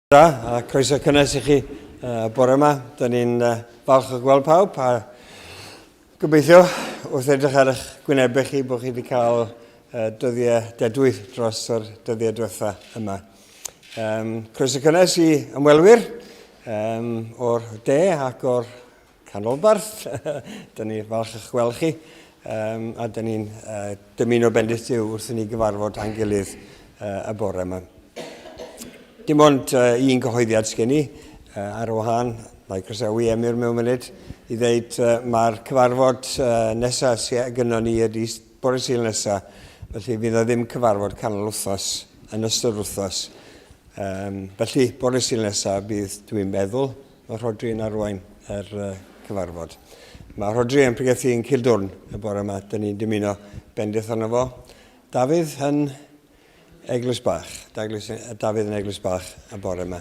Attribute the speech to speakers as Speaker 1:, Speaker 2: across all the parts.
Speaker 1: Da, a croeso cynnes i chi bore yma. Dyna ni'n falch o gweld pawb a gobeithio wrth edrych ar eich gwynebau chi bod chi wedi cael dyddiau dedwydd dros yr dyddiau diwetha yma. Um, croeso cynnes i ymwelwyr um, o'r de ac o'r canolbarth. Dyna ni falch eich gweld chi. Um, a dyna ni'n uh, dymuno bendith Duw wrth i ni gyfarfod a'n gilydd uh, y bore yma. Dim ond uh, un cyhoeddiad sgen i uh, ar wahân, mae croesawu Emyr mewn munud, i ddeud uh, mae'r cyfarfod uh, nesaf sydd gynnon ni ydy bore Sul nesaf, felly fydd o ddim cyfarfod canol wythnos yn ystod wythnos. Um, felly, bore Sul nesaf bydd, dwi'n meddwl, Mae Rhodri yn arwain yr uh, cyfarfod. Mae Rhodri yn pregethu yn Cildwrn y bore yma. Dyn ni'n dymuno bendith arno fo. Dafydd yn Eglwys Bach. Daglwys, Dafydd yn Eglwys Bach y bore yma.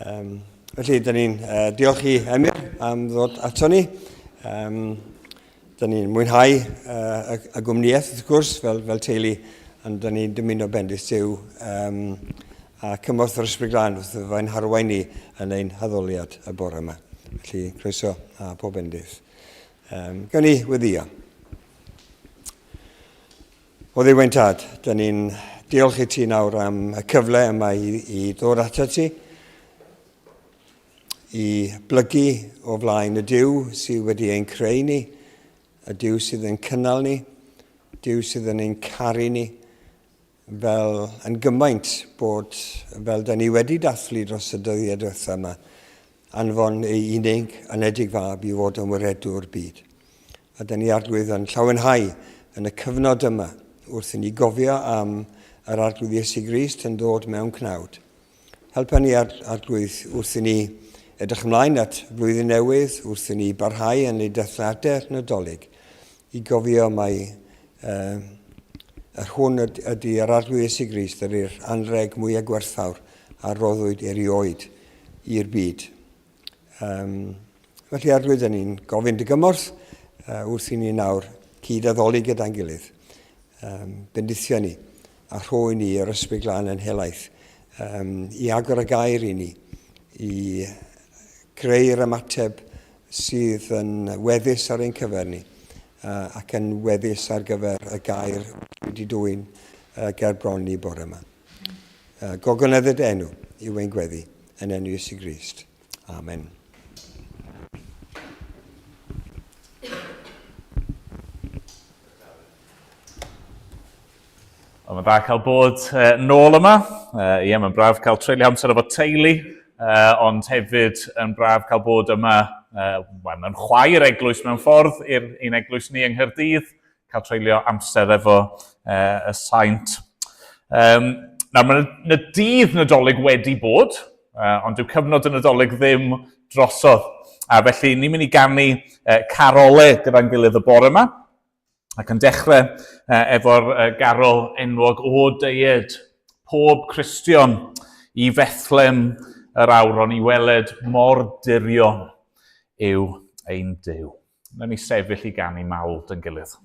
Speaker 1: Um, felly, dyn ni'n uh, diolch i Emyr am ddod ato ni. Um, Dyn ni'n mwynhau uh, y, y gwmnïaeth, wrth gwrs, fel, fel teulu, ond dyn ni'n dymuno bendith Duw um, a cymorth yr Ysbryd Glân wrth fe'n harwain ni yn ein haddoliad y bore yma. Felly, croeso a pob bendith. Um, Gawn ni weddio. O Dduw ein Tad, dyn ni'n diolch i ti nawr am y cyfle yma i, i ddod ato ti, i blygu o flaen y Duw sydd wedi ein creu ni, y Duw sydd yn cynnal ni, Duw sydd yn ein caru ni, fel yn gymaint bod, fel da ni wedi dathlu dros y dyddiau diwetha yma, anfon ei unig anedig fab i fod yn waredwr byd. A da ni arglwydd yn llawenhau yn y cyfnod yma wrth i ni gofio am yr arglwydd Iesu Grist yn dod mewn cnawd. Helpa ni, Arglwydd, wrth i ni edrych ymlaen at flwyddyn newydd, wrth i ni barhau yn ei dathliadau'r Nadolig, i gofio mai uh, yr hwn ydy yr Arglwydd Iesu Grist yr i'r anrheg mwyaf gwerthfawr a roddwyd erioed i'r byd. Um, felly, Arglwydd, dyn ni'n gofyn dy gymorth uh, wrth i ni nawr cyd-addoli gyda'n gilydd. Um, bendithio ni a rho i ni yr Ysbryd Glân yn helaeth, um, i agor y gair i ni, i greu'r ymateb sydd yn weddus ar ein cyfer ni, uh, ac yn weddus ar gyfer y gair wedi dwyn uh, ger bron ni bore yma. Uh, Gogonedded enw yw ein gweddi yn enw Iesu Grist. Amen.
Speaker 2: Wel, mae'n dda cael bod uh, nôl yma. Uh, ie, mae'n braf cael treulio amser efo teulu, uh, ond hefyd yn braf cael bod yma, uh, wel, mae'n chwaer eglwys mewn ffordd i'r un eglwys ni yng Nghaerdydd, cael treulio amser efo uh, y saint. Um, nawr, mae y dydd Nadolig wedi bod, uh, ond dyw cyfnod y Nadolig ddim drosodd. A felly, ni'n mynd i ganu uh, carole gyda'n gilydd y bore yma. Ac yn dechrau efo'r garol enwog o deued pob Cristion i Fethlem yr awron i weled mor dirion yw ein Duw. Wnawn ni sefyll i ganu mawl dyn gilydd.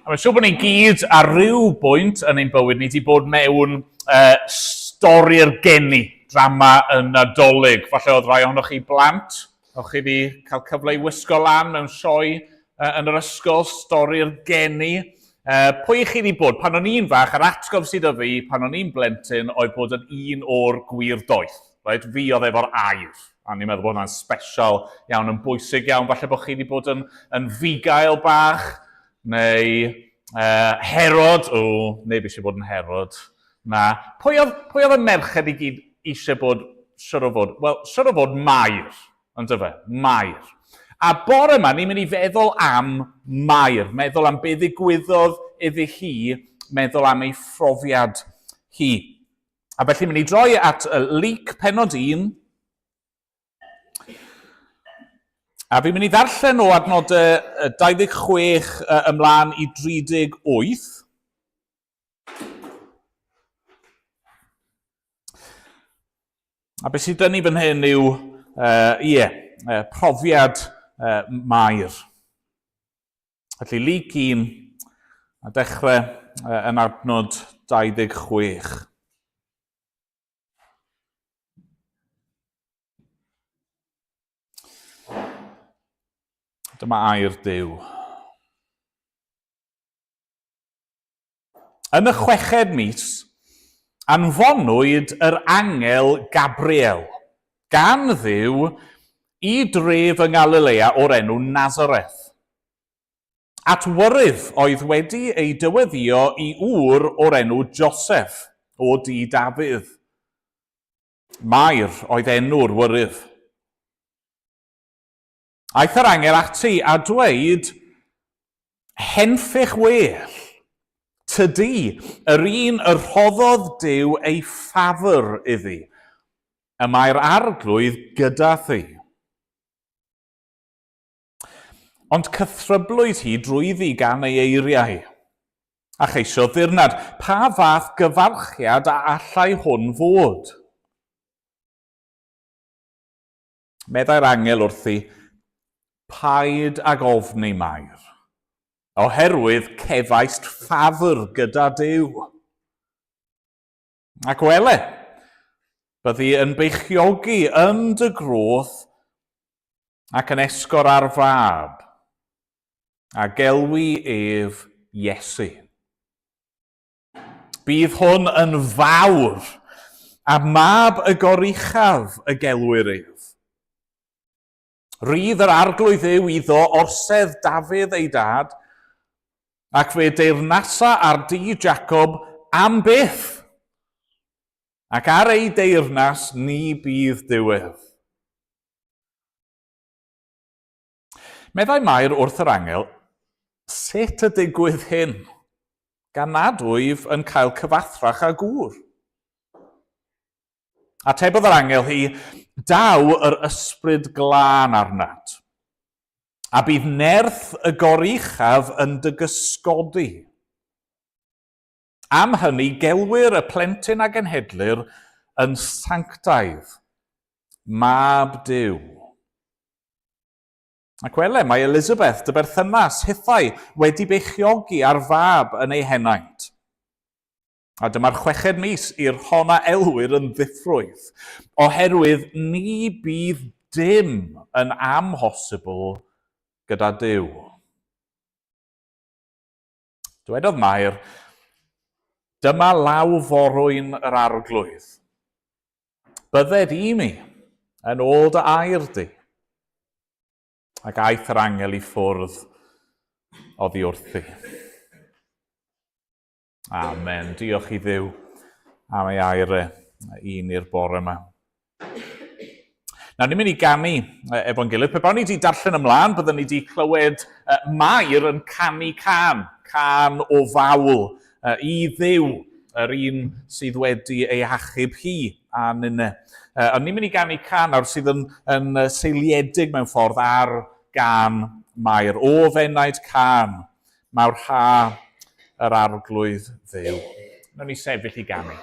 Speaker 2: A mae'n siŵr bod ni gyd ar ryw bwynt yn ein bywyd ni wedi bod mewn stori'r geni, drama y Nadolig. Falle oedd rhai ohonoch chi blant, o'ch chi wedi cael cyfle i wisgo lan mewn sioe yn yr ysgol, stori'r geni. Pwy i chi wedi bod? Pan o'n i'n fach, yr atgof sydd o fi pan o'n i'n blentyn oedd bod yn un o'r gwir doeth. Right? Fi oedd efo'r air. A ni'n meddwl bod hwnna'n special iawn, yn bwysig iawn. Falle bod chi wedi bod yn, yn fugail bach, neu Herod. O, neb eisiau bod yn Herod. Na. Pwy oedd, pwy oedd y merched i gyd eisiau bod, siwr o fod? Wel, siwr o fod Mair, ond dyfe, Mair. A bore yma, ni'n mynd i feddwl am Mair, meddwl am beth ddigwyddodd iddi hi, meddwl am ei phrofiad hi. A felly mynd i droi at Luc penod 1. A fi'n mynd i ddarllen o adnodau 26 ymlaen i 38. A beth sydd dynnu fan hyn yw, ie, profiad Mair. Felly, Luc 1, a dechrau yn adnod 26. Dyma air Duw. Yn y chweched mis, anfonwyd yr angel Gabriel gan Dduw i dref yng Ngalilea o'r enw Nazareth, at wyryf oedd wedi ei dyweddïo i ŵr o'r enw Joseff o dŷ Dafydd. Mair oedd enw'r wyryf. Aeth yr angel ati a dweud, Henffych well, tydi, yr un y rhoddodd Duw ei ffafr iddi, y mae'r arglwydd gyda thi. Ond cythryblwyd hi drwyddi gan ei eiriau, a cheisiodd ddirnad, pa fath gyfarchiad a allai hwn fod? Meddai'r angel wrthi, Paid ag ofni, Mair, oherwydd cefaist ffafr gyda Duw. Ac wele, byddi yn beichiogi yn dy groth ac yn esgor ar fab, a gelwi ef Iesu. Bydd hwn yn fawr, a mab y goruchaf y gelwir ef. Rhydd yr arglwydd yw iddo orsedd Dafydd ei dad, ac fe deyrnasa ar dŷ Jacob am byth, ac ar ei deyrnas ni bydd diwedd. Meddai Mair wrth yr angel, Sut y digwydd hyn, gan nad wyf yn cael cyfathrach â gŵr? Atebodd yr angel hi, Daw yr ysbryd glân arnat, a bydd nerth y goruchaf yn dy gysgodi. Am hynny, gelwir y plentyn a genhedlir yn sanctaidd, Mab Duw. Ac wele, mae Elizabeth, dy berthynas, hithau, wedi beichiogi ar fab yn ei henaint. A dyma'r chweched mis i'r hon a elwir yn ddiffrwyth, oherwydd ni bydd dim yn amhosibl gyda Duw. Dywedodd Mair, Dyma law forwyn yr arglwydd. Bydded i mi, yn ôl dy air di. Ac aeth yr angel i ffwrdd oddi wrthi. Amen. Diolch i Dduw am ei air e i ni'r bore yma. Nawr, ni'n mynd i ganu efo'n gilydd. Pe bawn ni wedi darllen ymlaen, byddwn ni wedi clywed Mair yn canu can, can o fawl i Dduw, yr un sydd wedi ei hachub hi a ninne. Ond ni'n mynd i ganu can nawr sydd yn, yn seiliedig mewn ffordd ar gan Mair. O fenaid can, Mawrha yr Arglwydd Dduw. Nawn ni sefyll i ganu.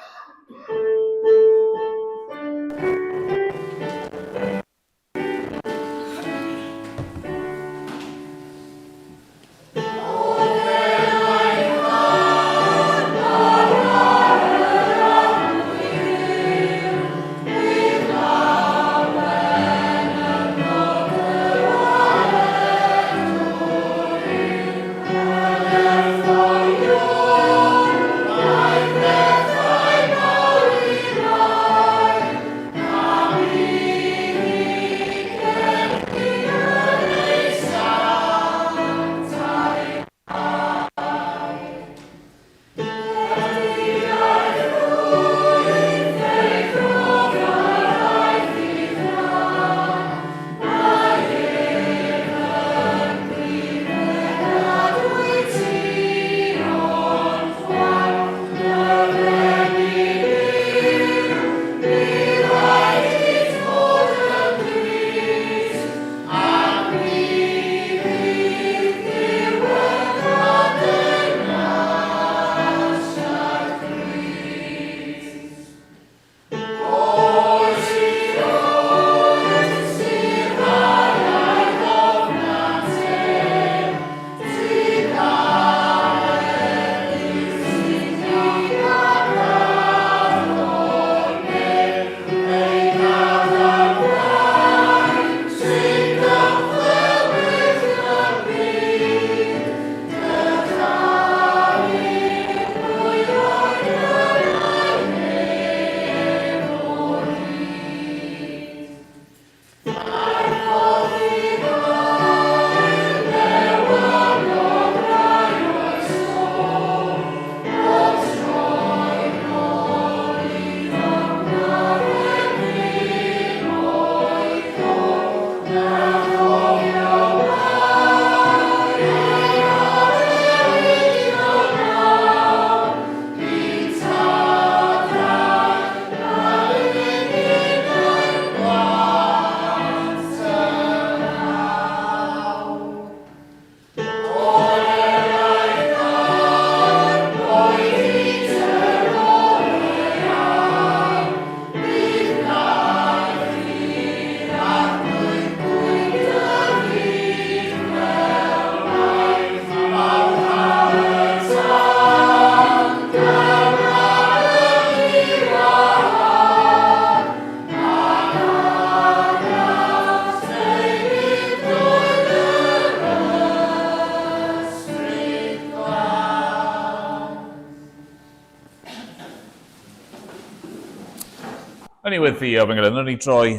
Speaker 2: Wnawn ni weddïo fy nghyda, wnawn ni droi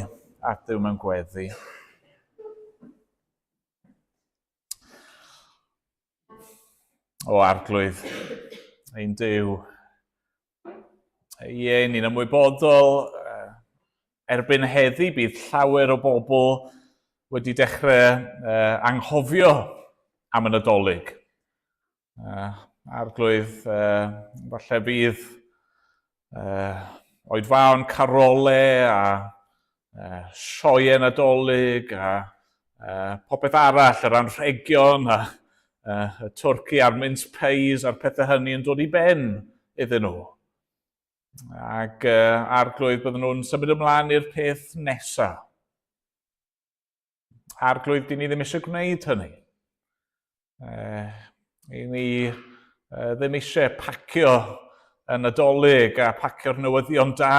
Speaker 2: at Dduw mewn gweddi. O Arglwydd, ein Duw, ie, ni'n ymwybodol, erbyn heddi bydd llawer o bobl wedi dechrau anghofio am y Nadolig. Arglwydd, falle bydd oedfaon carole a sioeau Nadolig a popeth arall, yr anrhegion a y twrci a'r mince pies a'r pethau hynny yn dod i ben iddyn nhw. Ac Arglwydd, bydden nhw'n symud ymlaen i'r peth nesaf. Arglwydd, dyn ni ddim eisiau gwneud hynny. I ni ddim eisiau pacio y Nadolig a pacio'r newyddion da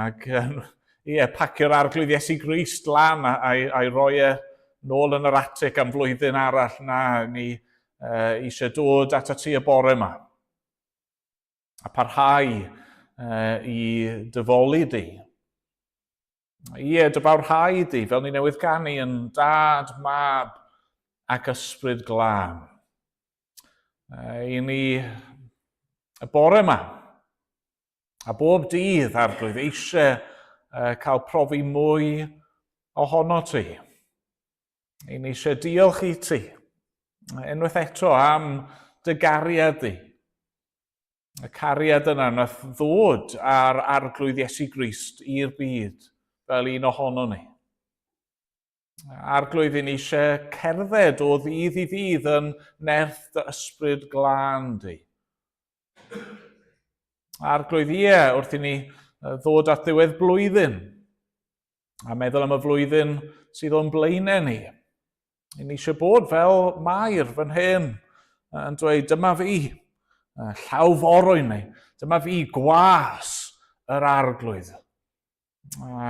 Speaker 2: ac ie, pacio'r Arglwydd Iesu Grist lan a'i, a'i roi e nôl yn yr atig am flwyddyn arall. Na, ni eisiau dod at ti y bore yma a parhau i dyfoli di. Ie, dy fawrhau di, fel ni newydd ganu yn Dad, Mab ac Ysbryd Glân. I ni y bore yma, a bob dydd, Arglwydd, eisiau cael profi mwy ohono ti. I ni eisiau diolch i ti, unwaith eto am dy gariad di. Y cariad yna nath ddod ar Arglwydd Iesu Grist i'r byd fel un ohono ni. Arglwydd, i ni eisiau cerdded o ddydd i ddydd yn nerth dy ysbryd glân di. Arglwydd, ie, wrth i ni ddod at ddiwedd blwyddyn, a meddwl am y flwyddyn sydd o'n blaenau ni. I ni eisiau bod fel Mair fan hyn yn dweud, dyma fi, llaw forwyn ni, dyma fi gwas yr Arglwydd.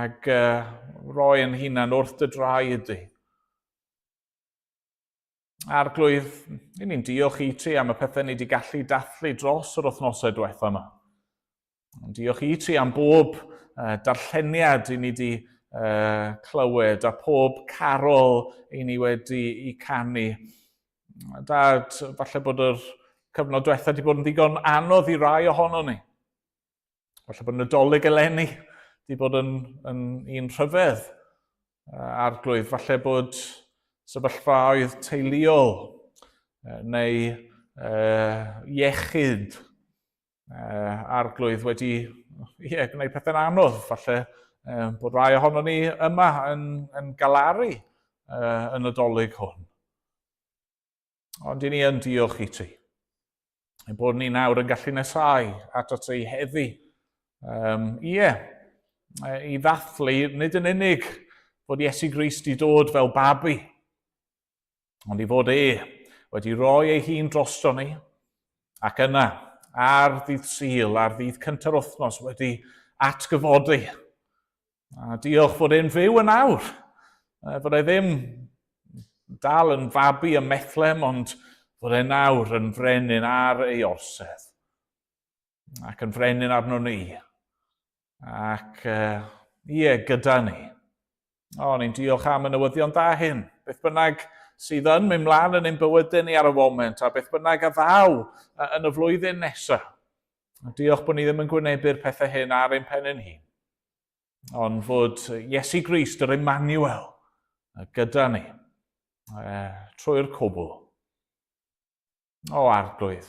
Speaker 2: Ac roi yn hunan wrth dy draed di. Arglwydd, i ni'n diolch i ti am y pethau ni wedi gallu dathlu dros yr wythnosau diwetha yma. Diolch i ti am bob darlleniad i ni wedi clywed a pob carol i ni wedi i canu. Dad, falle bod yr cyfnod diwetha wedi bod yn ddigon anodd i rai ohono ni. Falle bod Nadolig eleni wedi bod yn, yn un rhyfedd Arglwydd. Falle bod sefyllfaoedd teuluol neu iechyd Arglwydd wedi ie, gwneud pethau'n anodd. Falle bod rai ohono ni yma yn, yn galaru y Nadolig hwn. Ond i ni yn diolch i ti. Ein bod ni nawr yn gallu nesau ato ti heddi. Um, ie, i ddathlu nid yn unig fod Iesu Grist i dod fel babi, ond i fod e wedi rhoi ei hun drosto ni, ac yna, ar ddydd Sul, ar ddydd cynta'r wythnos, wedi atgyfodi. A diolch fod e'n fyw yn awr. Fod e ddim dal yn fabi ym Methlehem, ond fod e nawr yn frenin ar ei orsedd. Ac yn frenin arno ni. Ac ie, gyda ni. O, ni'n diolch am y newyddion da hyn. Beth bynnag sydd yn mynd mlaen yn ein bywydau ni ar y foment, a beth bynnag a ddaw yn y flwyddyn nesaf. Diolch bod ni ddim yn gwynebu'r pethau hyn ar ein pen ein hun. Ond fod Iesu Grist, yr Emmanuel, gyda ni trwy'r cwbl. O Arglwydd,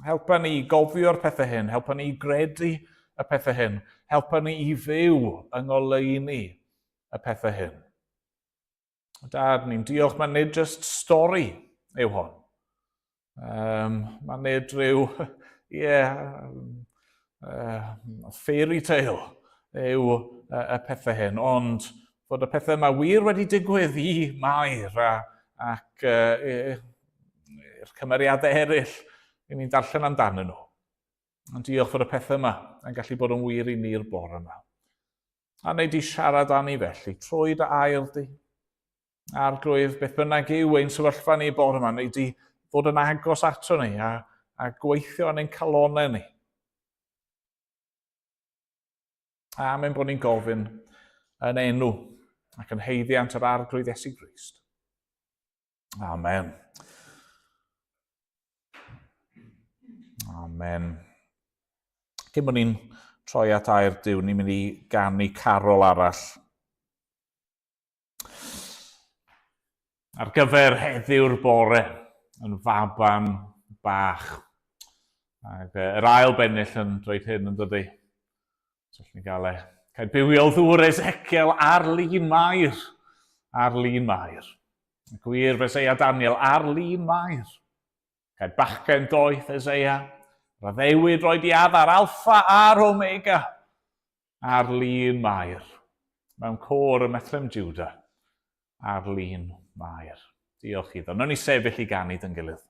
Speaker 2: helpa ni i gofio'r pethau hyn, helpa ni i gredu y pethau hyn, helpa ni i fyw yng ngoleuni y pethau hyn. Dad, ni'n diolch, mae nid just stori yw hon. Um, mae nid rhyw, ie, yeah, fairy tale yw y pethau hyn, ond fod y pethau yma wir wedi digwydd i Mair a, ac i'r cymeriadau eraill i ni'n darllen amdanyn nhw. Ond diolch fod y pethau yma yn gallu bod yn wir i ni'r bore yma. A wneud di siarad â ni felly, trwy dy air di. Arglwydd, beth bynnag yw ein sefyllfa ni bore yma, wneud di fod yn agos ato ni a, a gweithio yn ein calonau ni. Amen bod ni'n gofyn yn enw ac yn heiddiant yr Arglwydd Iesu Grist. Amen. Amen. Cyn bod ni'n troi at air Duw, ni'n mynd i ganu carol arall. Ar gyfer heddiw'r bore, yn faban bach. Ac yr ail bennill yn dweud hyn yn dydy. So, allwn ni gael e. Cael bywiol ddŵr Ezekiel ar lun Mair. Ar lun Mair. Gwir Feseia Daniel ar lun Mair. Cael bachgen doeth Ezeia. Raddewyd roed i addar Alpha a'r Omega. Ar lun Mair. Mewn côr ym Methlehem Judah. Ar lun Mair. Diolch iddo. Nawn ni sefyll i ganu dyn gilydd.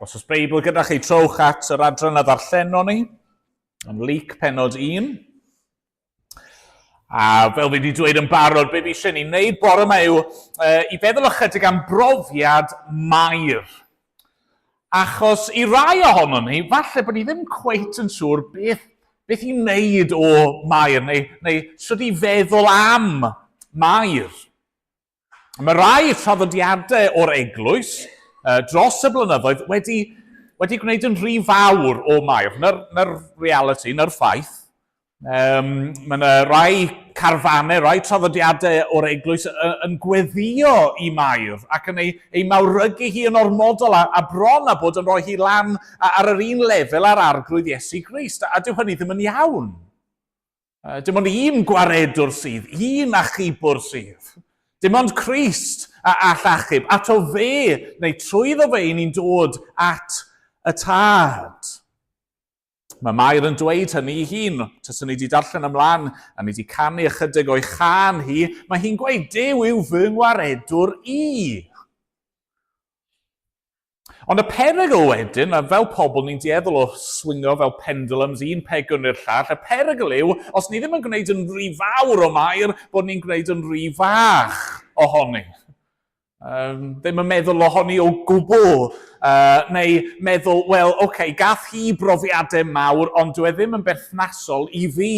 Speaker 2: Os oes Beibl gyda chi, trowch at yr adran a ddarllenon ni, yn Luc penod 1. A fel fi wedi dweud yn barod, be fi eisiau ni wneud bore yma yw i feddwl ychydig am brofiad Mair. Achos i rai ohonon ni, falle bod ni ddim cweit yn siŵr beth, beth i wneud o Mair, neu, neu sut i feddwl am Mair. Mae rai traddodiadau o'r eglwys dros y blynyddoedd wedi, wedi gwneud yn rhy fawr o Mair, na'r, na reality, na'r ffaith. Mae yna rai carfanau, rai traddodiadau o'r eglwys yn gweddio i Mair ac yn ei, ei mawrygu hi yn ormodol a, a bron a bod yn rhoi hi lan ar yr un lefel â'r arglwydd Iesu Grist. A dyw hynny ddim yn iawn. Dim ond un gwaredwr sydd, un achubwr sydd. Dim ond Crist a all achub. Ato fe, neu trwyddo fe, i ni'n dod at y Tad. Mae Mair yn dweud hynny i hun. Taswn ni wedi darllen ymlaen a ni wedi canu ychydig o'i chân hi, mae hi'n gweud, Duw yw fy ngwaredwr i. Ond y perygl wedyn, a fel pobl ni'n dueddol o swingo fel pendulums un pegwn i'r llall, y perygl yw, os ni ddim yn gwneud yn rhy fawr o Mair, bod ni'n gwneud yn rhy fach ohoni. Ddim yn meddwl ohoni o gwbl, neu meddwl, wel, oce, okay, gath hi brofiadau mawr, ond dwi e ddim yn berthnasol i fi.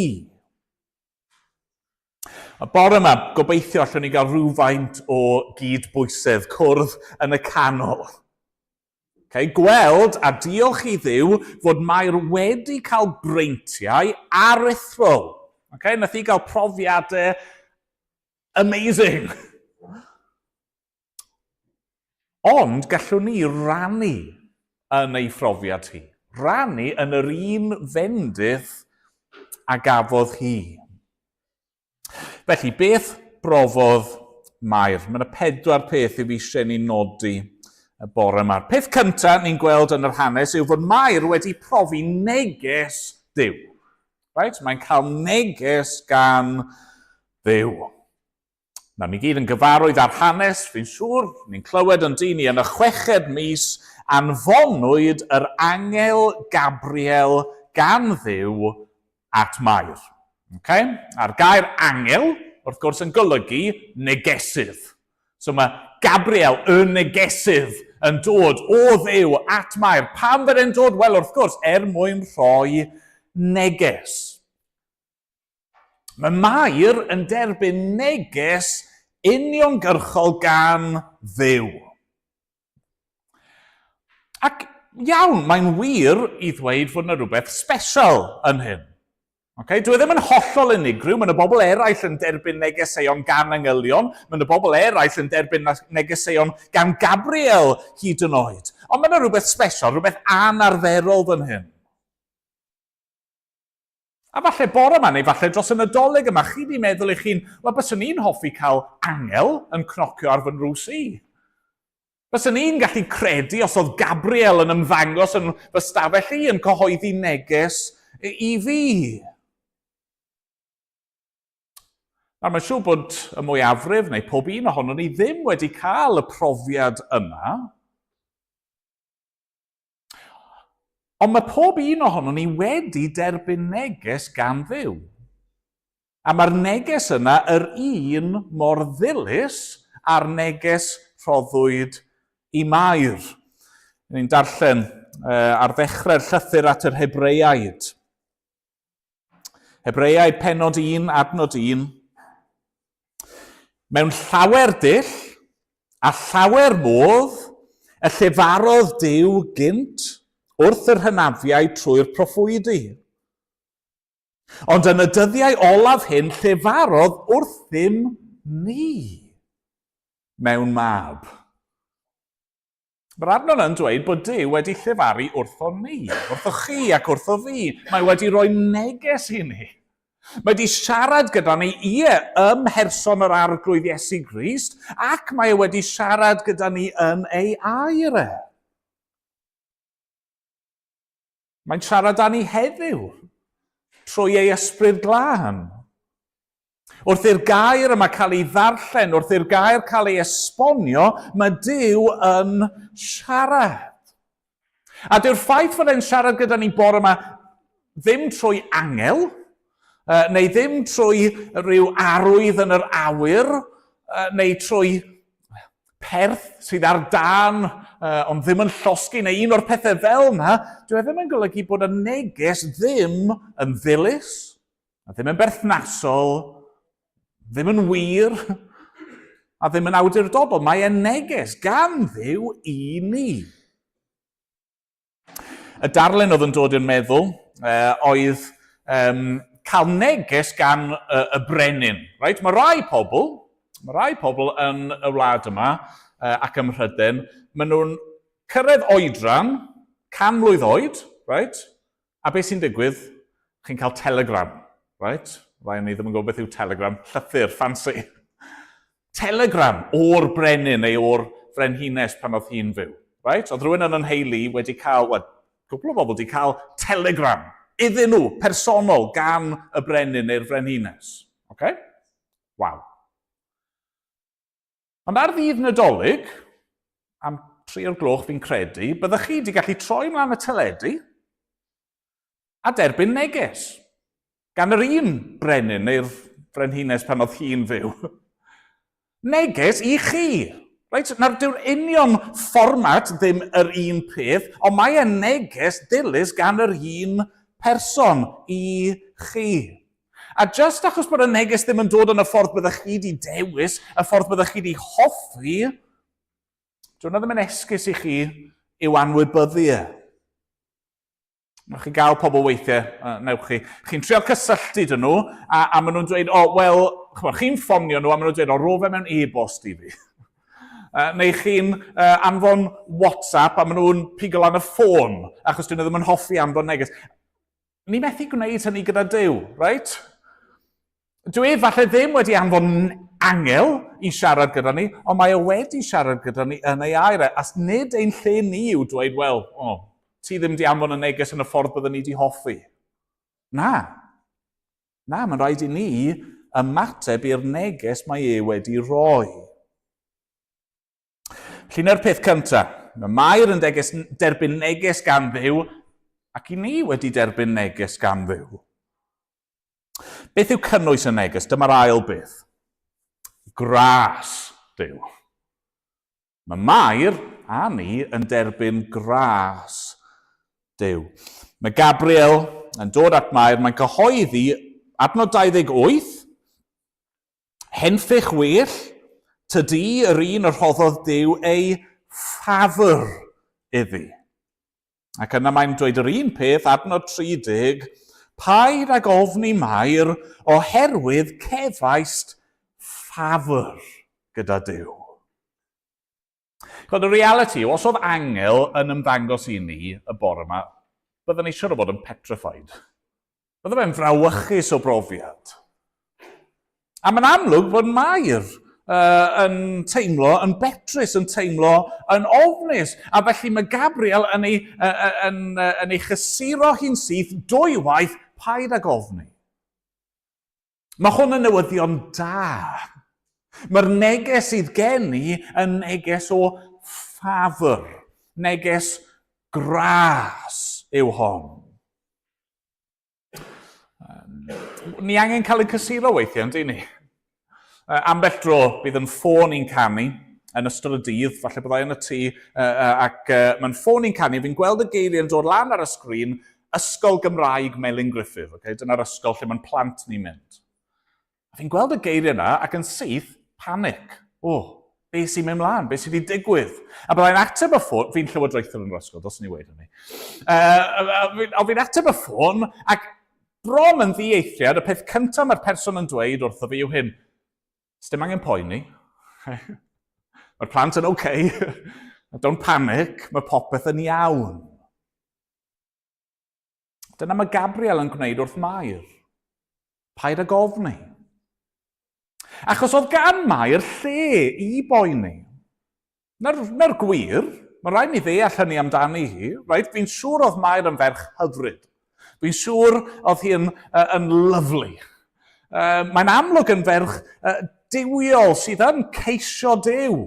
Speaker 2: Y bore yma, gobeithio allwn ni gael rhywfaint o gyd-bwysedd, cwrdd yn y canol. Okay, gweld a diolch i Dduw fod Mair wedi cael breintiau aruthrol. Okay, nath hi gael profiadau Amazing! Ond gallwn ni rannu yn ei phrofiad hi. Rannu yn yr un fendith a gafodd hi. Felly, beth brofodd Mair? Mae yna pedwar peth i fi eisiau ni nodi y bore yma. Peth cyntaf ni'n gweld yn yr hanes yw fod Mair wedi profi neges Duw. Right? Mae'n cael neges gan Dduw. Nawr, ni gyd yn gyfarwydd â'r hanes, fi'n siŵr, ni'n clywed yn dyn ni yn y chweched mis, anfonwyd yr angel Gabriel gan Dduw at Mair. Okay? A'r gair angel, wrth gwrs, yn golygu negesydd. So mae Gabriel, y negesydd, yn dod o Dduw at Mair. Pam fod e'n dod? Wel, wrth gwrs, er mwyn rhoi neges. Mae Mair yn derbyn neges uniongyrchol gan Dduw. Ac iawn, mae'n wir i ddweud fod yna rhywbeth special yn hyn. Okay? Dwi e ddim yn hollol unigryw, mae yna bobl eraill yn derbyn negeseuon gan angylion, mae yna bobl eraill yn derbyn negeseuon gan Gabriel hyd yn oed. Ond mae yna rhywbeth special, rhywbeth anarferol fan hyn. A falle bore yma, neu falle dros y Nadolig yma, chi wedi meddwl eich hun, wel, byswn i'n hoffi cael angel yn cnocio ar fy nrws i. Byswn i'n gallu credu os oedd Gabriel yn ymddangos yn fy stafell i yn cyhoeddi neges i fi. Nawr, mae'n siŵr bod y mwyafrif, neu pob un ohonon ni, ddim wedi cael y profiad yna. Ond mae pob un ohonon ni wedi derbyn neges gan Dduw. A mae'r neges yna yr un mor ddilys â'r neges rhoddwyd i Mair. Ni'n darllen ar ddechrau'r llythyr at yr Hebreaid. Hebreaid penod 1, adnod 1. Mewn llawer dull a llawer modd y llefarodd Duw gynt wrth yr hynafiaid trwy'r proffwydi. Ond yn y dyddiau olaf hyn llefarodd wrthym ni mewn mab. Mae'r adnod yn dweud bod Duw wedi llefaru wrtho ni, wrtho chi ac wrtho fi. Mae wedi rhoi neges i ni. Mae wedi siarad gyda ni, ie, ym mherson yr Arglwydd Iesu Grist, ac mae e wedi siarad gyda ni yn ei air e. Mae'n siarad â ni heddiw trwy ei ysbryd glân. Wrth i'r gair yma cael ei ddarllen, wrth i'r gair cael ei esbonio, mae Duw yn siarad. A dyw'r ffaith fod e'n siarad gyda ni bore yma ddim trwy angel, neu ddim trwy rhyw arwydd yn yr awyr, neu trwy perth sydd ar dân, ond ddim yn llosgi, neu un o'r pethau fel yna, dyw e ddim yn golygu bod y neges ddim yn ddilys, a ddim yn berthnasol, ddim yn wir, a ddim yn awdurdodol. Mae e'n neges gan Dduw i ni. Y darlun oedd yn dod i'r meddwl oedd cael neges gan y, y brenin. Right? Mae rai pobl, mae rai pobl yn y wlad yma uh, ac ym Mhryden, maen nhw'n cyrraedd oedran, can mlwydd oed, right? A beth sy'n digwydd? Chi'n cael telegram, right? Rai o'n ni ddim yn gwybod beth yw telegram. Llythyr, fancy. Telegram o'r brenin neu o'r frenhines pan oedd hi'n fyw. Right? Oedd rhywun yn yn heili wedi cael, wel, cwpl o bobl wedi cael telegram iddyn nhw, personol, gan y brenin neu'r frenhines. Okay? Waw. Ond ar ddydd Nadolig, am tri o'r gloch fi'n credu, byddech chi wedi gallu troi mlaen y teledu a derbyn neges gan yr un brenin neu'r frenhines pan oedd hi'n fyw. Neges i chi. Reit, nawr dyw'r union fformat ddim yr un peth, ond mae e'n neges dilys gan yr un person i chi. A just achos bod y neges ddim yn dod yn y ffordd byddech chi wedi dewis, y ffordd byddech chi wedi hoffi, dyw hwnna ddim yn esgus i chi i'w anwybyddu e. Newch chi gael pobl weithiau, uh, newch chi. Chi'n trio cysylltu dyn nhw, a, a maen nhw'n dweud, o, oh, wel, chymod, chi'n ffonio nhw, a maen nhw'n dweud, o, ro fe mewn e-bost i fi. Uh, neu chi'n uh, anfon WhatsApp, a maen nhw'n pigo lan y ffôn, achos dyn nhw ddim yn hoffi anfon neges. Ni methu gwneud hynny gyda Duw, reit? Dwi e falle ddim wedi anfon angel i siarad gyda ni, ond mae e wedi siarad gyda ni yn ei air e. A nid ein lle ni yw dweud, wel, oh, ti ddim di anfon y neges yn y ffordd byddwn ni di hoffi. Na. Na, mae'n rhaid i ni ymateb i'r neges mae e wedi rhoi. Felly, na'r peth cyntaf. Mae Mair yn deges, derbyn neges gan Dduw, ac i ni wedi derbyn neges gan Dduw. Beth yw cynnwys y neges? Dyma'r ail beth. Gras Duw. Mae Mair a ni yn derbyn gras Duw. Mae Gabriel yn dod at Mair, mae'n cyhoeddi adnod 28, Henffych well, tydi yr un y rhoddodd Duw ei ffafr iddi. Ac yna mae'n dweud yr un peth, adnod 30, Paid ag ofni Mair, oherwydd cefaist ffafr gyda Duw. Chod, y reality yw, os oedd angel yn ymddangos i ni y bore yma, byddwn ni siwr o fod yn petrified. Bydde fe'n frawychus o brofiad. A mae'n amlwg bod Mair uh, yn teimlo yn betrus, yn teimlo yn ofnus. A felly mae Gabriel yn ei, uh, yn, uh, yn ei chysuro hi'n syth dwywaith, paid ag ofni. Mae hwn yn newyddion da. Mae'r neges sydd gen i yn neges o ffafr, neges gras yw hon. Ni angen cael ein cysuro weithiau, ynddi ni? Ambell dro bydd yn ffôn i'n canu yn ystod y dydd, falle byddai yn y tŷ, ac mae'n ffôn i'n canu, fi'n gweld y geiriau yn dod lan ar y sgrin, Ysgol Gymraeg Melin Gruffydd, okay? Dyna'r ysgol lle mae'n plant ni'n mynd. A fi'n gweld y geiriau yna ac yn syth, panic. O, oh, be sy'n mynd mlaen? Be sydd wedi digwydd? A byddai'n ateb y ffôn, fi'n llywodraethwr yn yr ysgol, dos ni weid hynny. Uh, o fi'n ateb y ffôn, ac bron yn ddieithriad, y peth cyntaf mae'r person yn dweud wrtho fi yw hyn, Sdim angen poeni. Mae'r plant yn oce. Okay. Don't panic, mae popeth yn iawn. Dyna mae Gabriel yn gwneud wrth Mair. Paid ag ofni. Achos oedd gan Mair lle i boeni. Na'r, na'r gwir, mae rhaid ni ddeall hynny amdani hi. Right? Fi'n siŵr oedd Mair yn ferch hyfryd. Fi'n siŵr oedd hi yn, uh, yn lyflu. Uh, mae'n amlwg yn ferch uh, duwiol sydd yn ceisio Duw.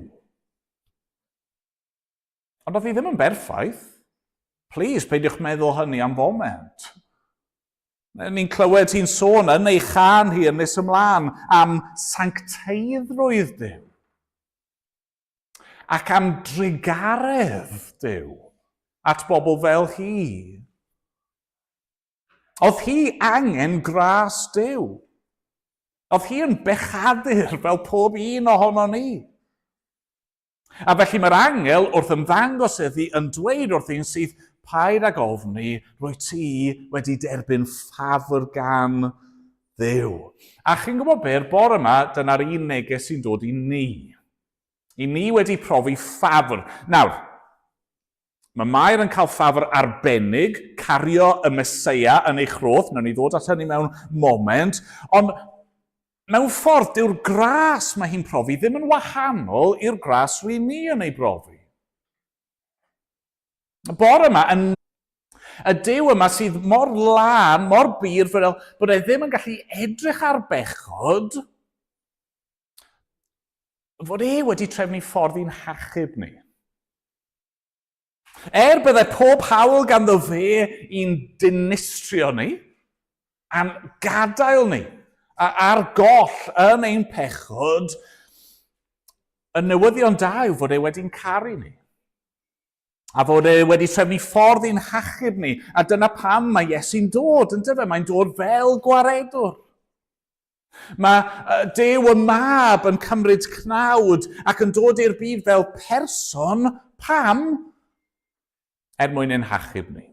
Speaker 2: Ond oedd hi ddim yn berffaith. Please, peidiwch meddwl hynny am foment. Ni'n clywed hi'n sôn yn ei chan hi yn nes ymlaen am sancteiddrwydd Duw. Ac am drugaredd Duw at bobl fel hi. Oedd hi angen gras Duw. Oedd hi yn bechadur fel pob un ohono ni. A felly mae'r angel wrth ymddangos iddi yn dweud wrth hi'n syth, paid ag ofni, rwy ti wedi derbyn ffafr gan Dduw. A chi'n gwybod be'r bore yma, dyna'r un neges sy'n dod i ni. I ni wedi profi ffafr. Nawr, mae Mair yn cael ffafr arbennig, cario y Meseia yn ei chroth, wnawn ni ddod at hynny mewn moment, ond mewn ffordd, dyw'r gras mae hi'n profi ddim yn wahanol i'r gras ry'n ni yn ei brofi. Y bore yma, yn y Duw yma sydd mor lân, mor bur, fel bod e ddim yn gallu edrych ar bechod, fod e wedi trefnu ffordd i'n hachub ni. Er byddai pob hawl ganddo fe i'n dinistrio ni, a'n gadael ni, a ar goll yn ein pechod, y newyddion da yw fod e wedi'n caru ni. A fod e wedi trefnu ffordd i'n hachub ni, a dyna pam mae Iesu'n dod, yn dyfe? Mae'n dod fel gwaredwr. Mae Duw y Mab yn cymryd cnawd ac yn dod i'r byd fel person, pam? Er mwyn ein hachub ni.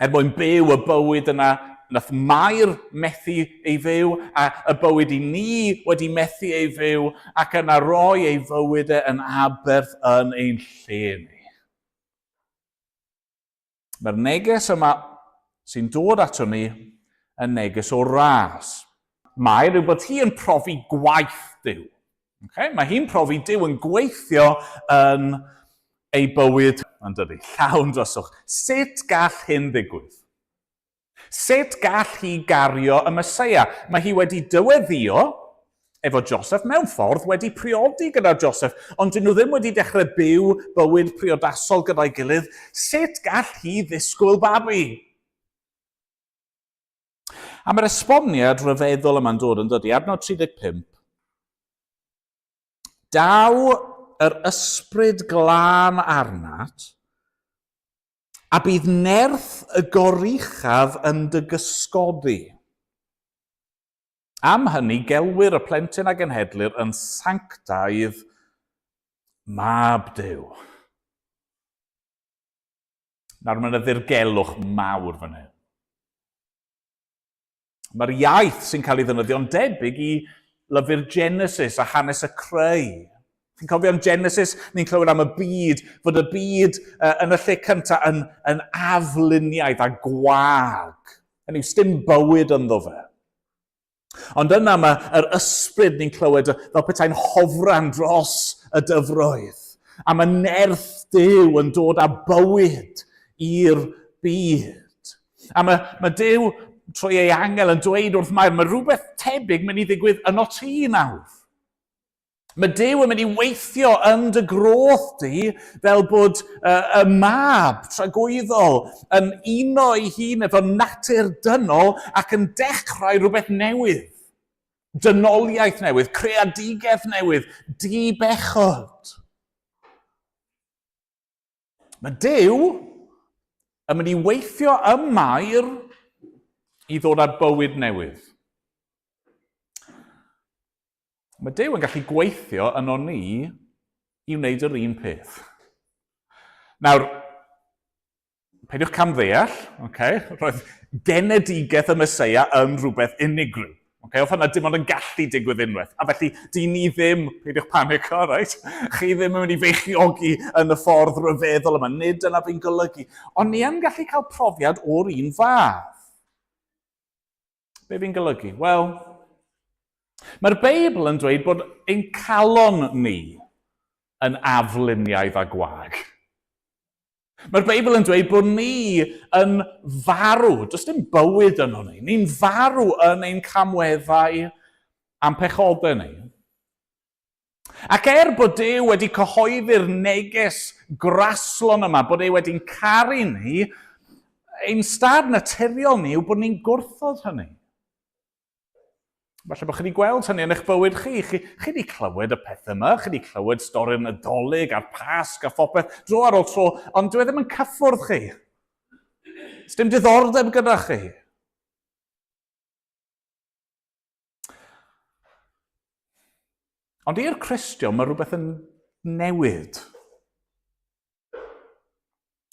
Speaker 2: Er mwyn byw y bywyd yna nath Mair methu ei fyw, a y bywyd i ni wedi methu ei fyw, ac yna roi ei fywyd e yn aberth yn ein lle ni. Mae'r neges yma sy'n dod ato ni yn neges o ras. Mae rhyw bod hi yn profi gwaith Duw. Okay? Mae hi'n profi Duw yn gweithio yn ei bywyd, yn dydy, llawn dryswch. Sut gall hyn ddigwydd? Sut gall hi gario y Meseia? Mae hi wedi dyweddio efo Joseph, mewn ffordd wedi priodi gyda Joseph, ond dyn nhw ddim wedi dechrau byw bywyd priodasol gyda'i gilydd. Sut gall hi ddisgwyl babi? A mae'r esboniad rhyfeddol yma'n dod yn dydy, adnod 35. Daw yr ysbryd glân arnat, A bydd nerth y goruchaf yn dy gysgodi. Am hynny, gelwir y plentyn a genhedlir yn sanctaidd Mab Duw. Nawr mae yna ddirgelwch mawr fan hyn. Mae'r iaith sy'n cael ei ddefnyddio'n debyg i lyfr Genesis a hanes y creu. Chi'n cofio am Genesis? Ni'n clywed am y byd, fod y byd uh, yn y lle cyntaf yn, yn afluniaidd a gwag. Hynny yw, sdim bywyd ynddo fe. Ond yna mae yr ysbryd ni'n clywed fel petai'n hofran dros y dyfroedd. A mae nerth Duw yn dod â bywyd i'r byd. A mae, mae Duw trwy ei angel yn dweud wrth Mair, mae rhywbeth tebyg mynd i ddigwydd yno ti nawr. Mae Duw yn mynd i weithio yn dy groth di fel bod uh, y mab tragwyddol yn uno ei hun efo natur dynol ac yn dechrau rhywbeth newydd. Dynoliaeth newydd, creadigaeth newydd, di-bechod. Mae Duw yn mynd i weithio ym Mair i ddod â bywyd newydd. Mae Duw yn gallu gweithio yno ni i wneud yr un peth. Nawr, peidiwch camddeall, okay? Roedd genedigaeth y Meseia yn rhywbeth unigryw. Okay, oedd hwnna dim ond yn gallu digwydd unwaith. A felly, di ni ddim, peidiwch panico, right? Chi ddim yn mynd i feichiogi yn y ffordd ryfeddol yma. Nid dyna fi'n golygu. Ond ni yn gallu cael profiad o'r un fath. Be fi'n golygu? Wel, mae'r Beibl yn dweud bod ein calon ni yn afluniaidd a gwag. Mae'r Beibl yn dweud bod ni yn farw. Does dim bywyd yno ni. Ni'n farw yn ein camweddau a'n pechodau ni. Ac er bod Duw wedi cyhoeddi'r neges graslon yma, bod e wedi'n caru ni, ein stad naturiol ni yw bod ni'n gwrthod hynny. Falle bod chi wedi gweld hynny yn eich bywyd chi. Chi, chi wedi clywed y pethau yma, chi wedi clywed stori'r Nadolig a'r Pasg a phopeth, dro ar ôl tro, ond dwi e ddim yn cyffwrdd chi. Dim diddordeb gyda chi. Ond i'r Cristion, mae rhywbeth yn newid.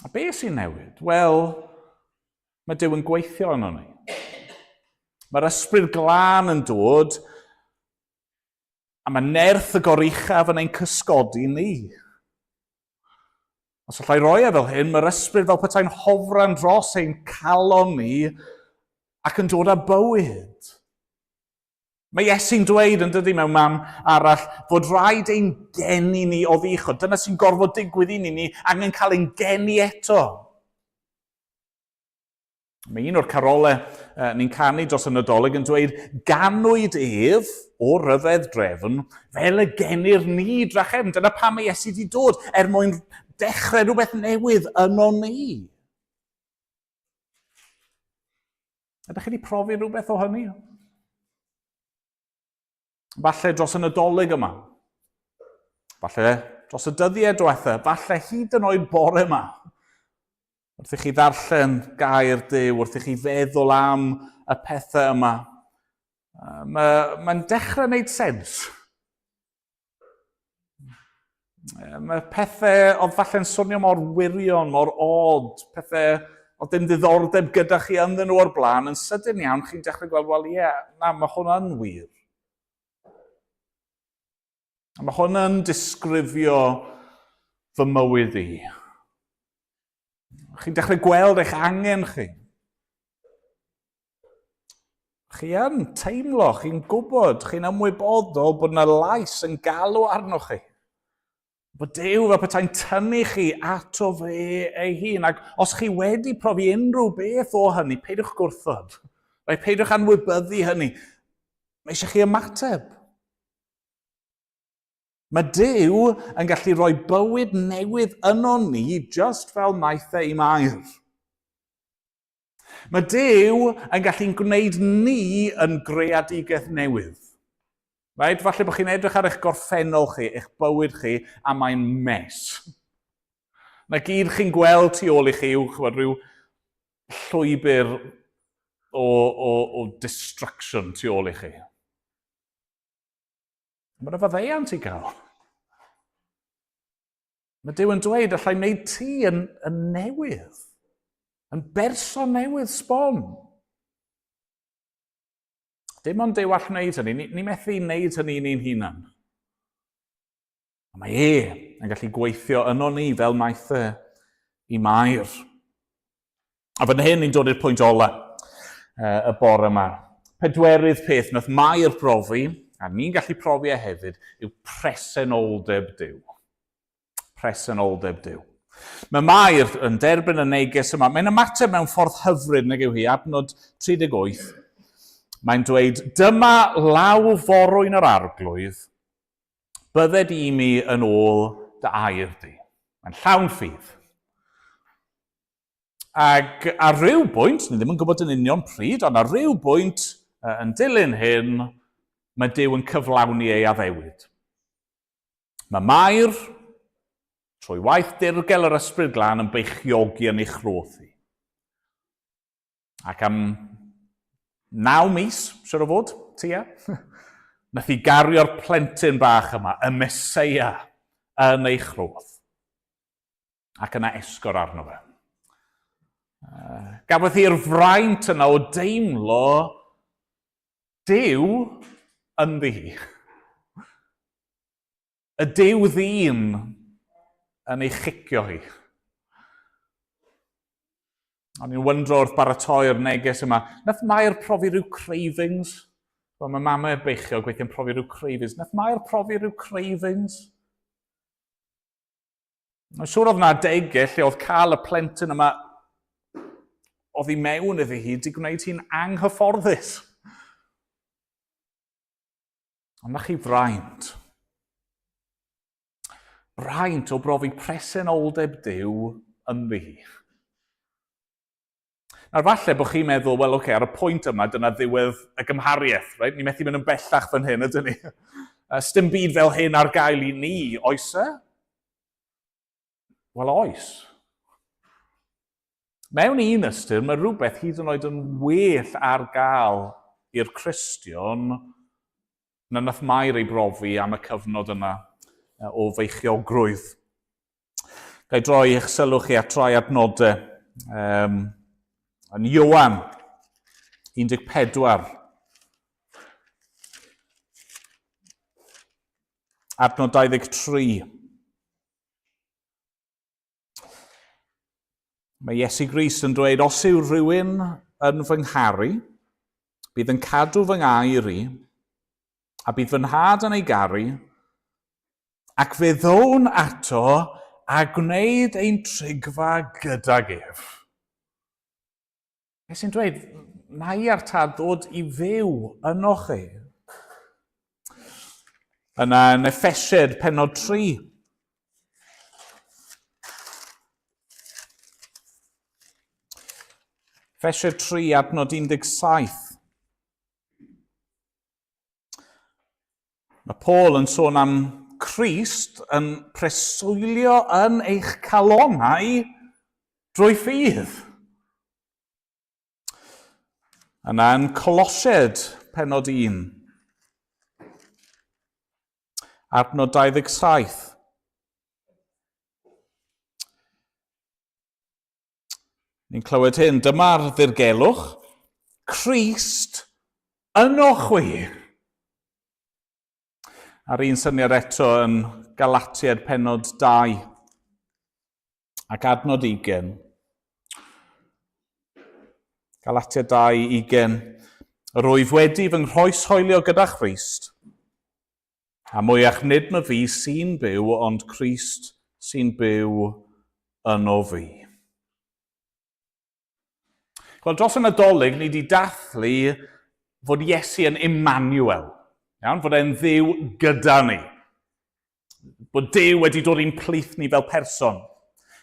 Speaker 2: A be sy'n newid? Wel, mae Duw yn gweithio yno ni. Mae'r ysbryd glân yn dod, a mae nerth y goruchaf yn ein cysgodi ni. Os allai roi e fel hyn, mae'r ysbryd fel petai'n hofran dros ein calon ni ac yn dod â bywyd. Mae Iesu'n dweud yn dydy mewn man arall fod rhaid ein geni ni oddi uchod. Dyna sy'n gorfod digwydd i ni, ni angen cael ein geni eto. Mae un o'r carolau ni'n canu dros y Nadolig yn dweud, ganwyd ef o ryfedd drefn fel y genir ni drachefn. Dyna pam mae Iesu wedi dod, er mwyn dechrau rhywbeth newydd yno ni. Ydych chi wedi profi rhywbeth o hynny? Falle dros y Nadolig yma. Falle dros y dyddiau diwetha. Falle hyd yn oed bore yma. Wrth i chi ddarllen gair Duw, wrth i chi feddwl am y pethau yma, mae'n mae dechrau wneud sens. Mae pethau oedd falle'n swnio mor wirion, mor odd, pethau oedd dim ddiddordeb gyda chi ynddyn nhw o'r blaen, yn sydyn iawn chi'n dechrau gweld, wel ie, yeah, na, mae hwn yn wir. A mae hwn yn disgrifio fy mywyd i. Chi'n dechrau gweld eich angen chi. Chi yn teimlo, chi'n gwybod, chi'n ymwybodol bod yna lais yn galw arnoch chi. Bod Duw fel petai'n tynnu chi ato fe ei hun. Ac os chi wedi profi unrhyw beth o hynny, peidiwch gwrthod. Rhaid peidiwch anwybyddu hynny. Mae eisiau chi ymateb. Mae Duw yn gallu rhoi bywyd newydd yno ni just fel wnaeth e i Mair. Mae Duw yn gallu'n gwneud ni yn greadigaeth newydd. Right? Falle bod chi'n edrych ar eich gorffennol chi, eich bywyd chi, a mae'n mess. Na gyd chi'n gweld tu ôl i chi yw chwbod, rhyw llwybr o, o, o destruction tu ôl i chi. Mae yna faddeuant i gael. Mae Duw yn dweud, allai wneud ti yn, yn newydd, yn berson newydd sbon. Dim ond Duw all wneud hynny. Ni, ni methu wneud hynny ni'n hunan. Mae e yn gallu gweithio yno ni fel wnaeth e i Mair. A fan hyn ni'n dod i'r pwynt ola y bore yma. Pedwerydd peth nath Mair brofi, a ni'n gallu profi e hefyd, yw presenoldeb Duw. Presenoldeb Duw. Mae Mair yn derbyn y neges yma. Mae'n ymateb mewn ffordd hyfryd, nag yw hi, adnod 38. Mae'n dweud, dyma law forwyn yr arglwydd, bydded i mi yn ôl dy air di. Mae'n llawn ffydd. Ac ar ryw bwynt, ni ddim yn gwybod yn union pryd, ond ar ryw bwynt yn dilyn hyn, mae Duw yn cyflawni ei addewid. Mae Mair, trwy waith dirgel yr Ysbryd Glân, yn beichiogi yn ei chroth hi. Ac am naw mis, siwr o fod, tua, nath hi gario'r plentyn bach yma, y Meseia, yn ei chroth. Ac yna esgor arno fe. Gafodd hi'r fraint yna o deimlo Duw ynddi hi. Y Duw ddyn yn ei chicio hi. O'n i'n wyndro wrth baratoi'r neges yma. Nath Mair profi rhyw cravings? Wel, mae mamau beichiog weithiau'n profi rhyw cravings. Nath Mair profi rhyw cravings? Mae'n siŵr oedd yna adegau lle oedd cael y plentyn yma oddi mewn iddi hi wedi gwneud hi'n anghyfforddus. Ond na chi fraint. Braint o brofi presenoldeb Duw ynddi hi. Nawr falle bod chi'n meddwl, wel oce, okay, ar y pwynt yma, dyna ddiwedd y gymhariaeth, right? Ni methu mynd yn bellach fan hyn, ydyn ni? Sdim byd fel hyn ar gael i ni, oes e? Wel, oes. Mewn un ystyr, mae rhywbeth hyd yn oed yn well ar gael i'r Cristion na nath Mair ei brofi am y cyfnod yna o feichiogrwydd. Ga i droi eich sylw chi at rai adnodau. Um, yn Iowan 14. Adnod 23. Mae Iesu Grist yn dweud, os yw rhywun yn fy ngharu, bydd yn cadw fy ngair i, a bydd fy nhad yn ei garu, ac fe ddown ato a gwneud ein trigfa gydag ef. Be sy'n dweud, na i a'r tad ddod i fyw yno chi. Yna yn Effesiad penod 3. Effesiad 3 adnod 17. Mae Paul yn sôn am Crist yn preswylio yn eich calonnau drwy ffydd. Yna yn Colosied, penod 1, adnod 27. Ni'n clywed hyn, dyma'r ddirgelwch, Crist yno chwi. A'r un syniad eto yn Galatiad penod 2 ac adnod 20. Galatiad 2, 20. Yr wyf wedi fy nghroeshoelio gyda Christ, A mwyach nid my fi sy'n byw, ond Crist sy'n byw yno fi. Wel, dros y Nadolig, ni wedi dathlu fod Iesu yn Emmanuel. Iawn, fod e'n ddiw gyda ni. Bod Duw wedi dod i'n plith ni fel person.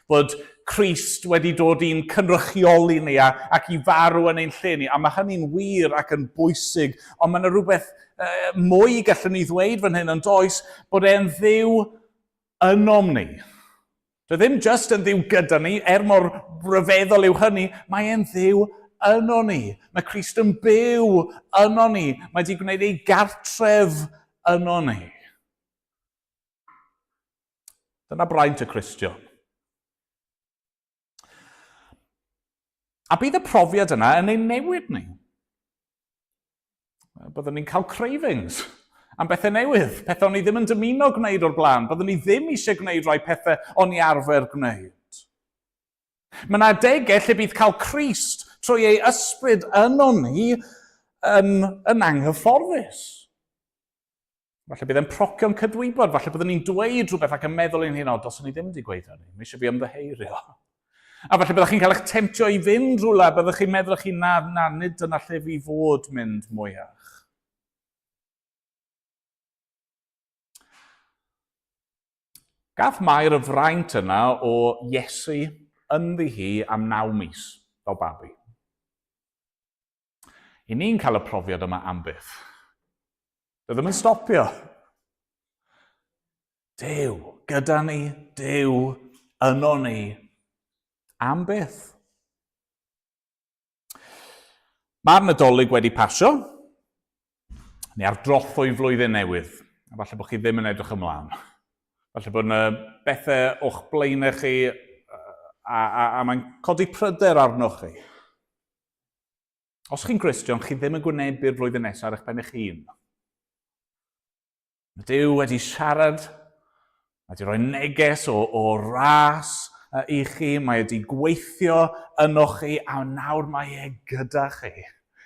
Speaker 2: Bod Crist wedi dod i'n cynrychioli ni a, ac i farw yn ein lle ni. A mae hynny'n wir ac yn bwysig, ond mae yna rhywbeth uh, mwy gallwn ni ddweud fan hyn yn does, bod e'n ddiw ynom ni. Dwi ddim just yn ddiw gyda ni, er mor ryfeddol yw hynny, mae e'n ddiw yno ni. Mae Crist yn byw yno ni. Mae wedi gwneud ei gartref yno ni. Dyna braint y Cristion. A bydd y profiad yna yn ein newid ni. Byddwn ni'n cael cravings am bethau newydd, pethau o'n i ddim yn dymuno gwneud o'r blaen. Byddwn ni ddim eisiau gwneud rhai pethau o'n i arfer gwneud. Mae yna adegau lle bydd cael Crist trwy ei ysbryd yno ni yn, yn anghyfforddus. Falle bydd e'n procio'n cydwybod, falle byddwn ni'n dweud rhywbeth ac yn meddwl i'n hun, o, dos ni ddim wedi gweud hynny, mae eisiau fi ymddiheirio. A falle byddwch chi'n cael eich temtio i fynd rhywle, byddwch chi'n meddwl chi, na, na, nid dyna lle fi fod mynd mwyach. Gath Mair y fraint yna o Iesu ynddi hi am naw mis, fel babi. I ni'n cael y profiad yma am byth. Dwi ddim yn stopio. Duw, gyda ni, Duw, yno ni, am byth. Mae'r Nadolig wedi pasio. Ni ar drothwy flwyddyn newydd. A falle bod chi ddim yn edrych ymlaen. Falle bod yna bethau o'ch blaenau chi a, a, a, a mae'n codi pryder arnoch chi. Os chi'n Gristion, chi ddim yn gwynebu'r flwyddyn nesaf ar eich pen eich hun. Mae Duw wedi siarad, mae wedi rhoi neges o, o ras i chi, mae wedi gweithio ynoch chi, a nawr mae e gyda chi.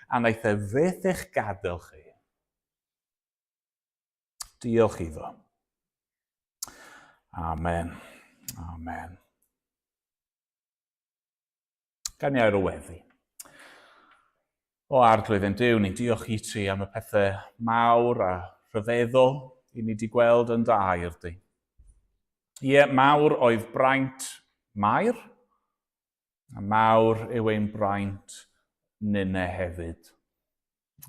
Speaker 2: A wnaeth e fyth eich gadael chi. Diolch iddo. Amen. Amen. Gan i air o weddi. O Arglwydd ein Duw, ni'n diolch i ti am y pethau mawr a rhyfeddol i ni wedi gweld yn dy air di. Ie, mawr oedd braint Mair, a mawr yw ein braint ninne hefyd.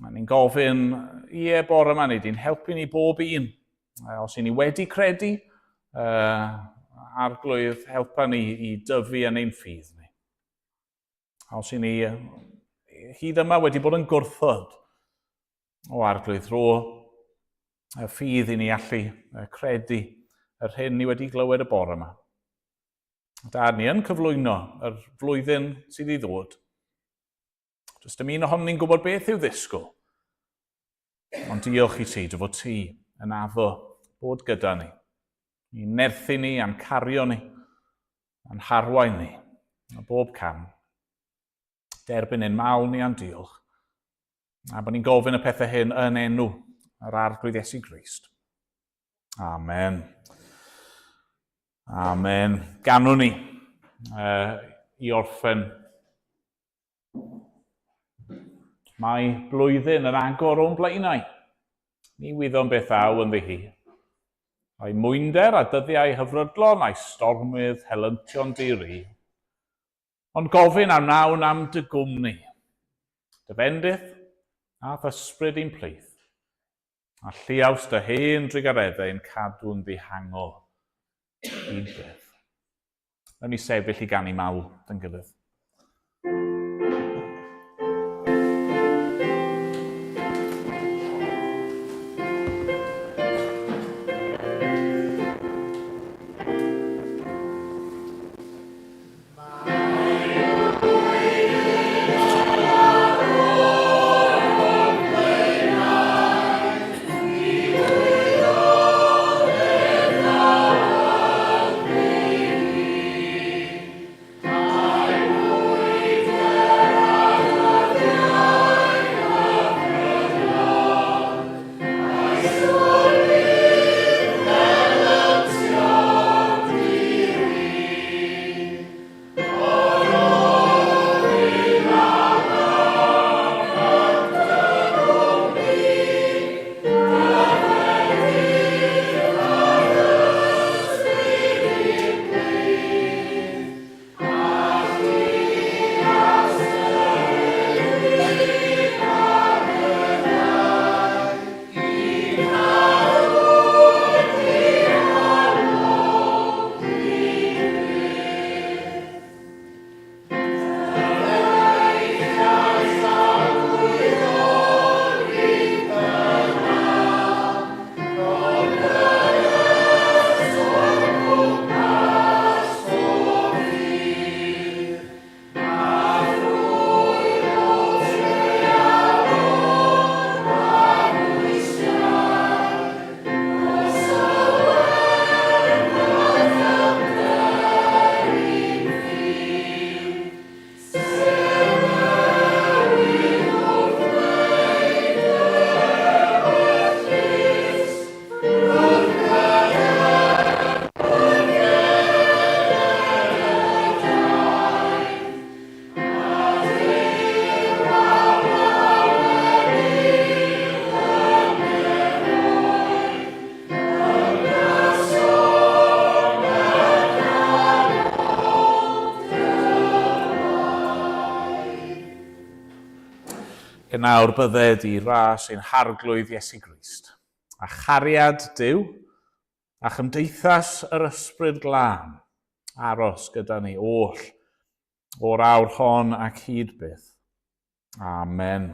Speaker 2: A ni'n gofyn, ie, bore yma, ni di'n helpu ni bob un. Os i ni wedi credu, uh, arglwydd, helpa ni i dyfu yn ein ffydd ni. A os i ni hyd yma wedi bod yn gwrthod o arglwydd rho y ffydd i ni allu credu yr hyn ni wedi glywed y bore yma. Dad, ni yn cyflwyno yr flwyddyn sydd i ddod. Does dim un ohonon ni'n gwybod beth i'w ddisgwyl. Ond diolch i ti, dy fod ti yn addo bod gyda ni, i nerthu ni a'n cario ni, a'n harwain ni, a bob cam. Derbyn ein mawl ni a'n diolch, a bod ni'n gofyn y pethau hyn yn enw yr Arglwydd Iesu Grist. Amen. Amen. Ganwn ni i orffen. Mae blwyddyn yn agor o'n blaenau. Ni wyddom beth ddaw ynddi hi. Mae mwynder a dyddiau hyfrydlon a'i stormydd helyntion di-ri. Ond gofyn a wnawn am dy gwmni, dy fendith a'th ysbryd i'n plith, a lliaws dy hen drugareddau yn cadw'n ddihangol hyd byth. Nawn ni sefyll i ganu mawl dy'n gilydd. Nawr bydded i ras ein harglwydd Iesu Grist, a chariad Duw, a chymdeithas yr Ysbryd Glân, aros gyda ni oll, o'r awr hon ac hyd byth. Amen.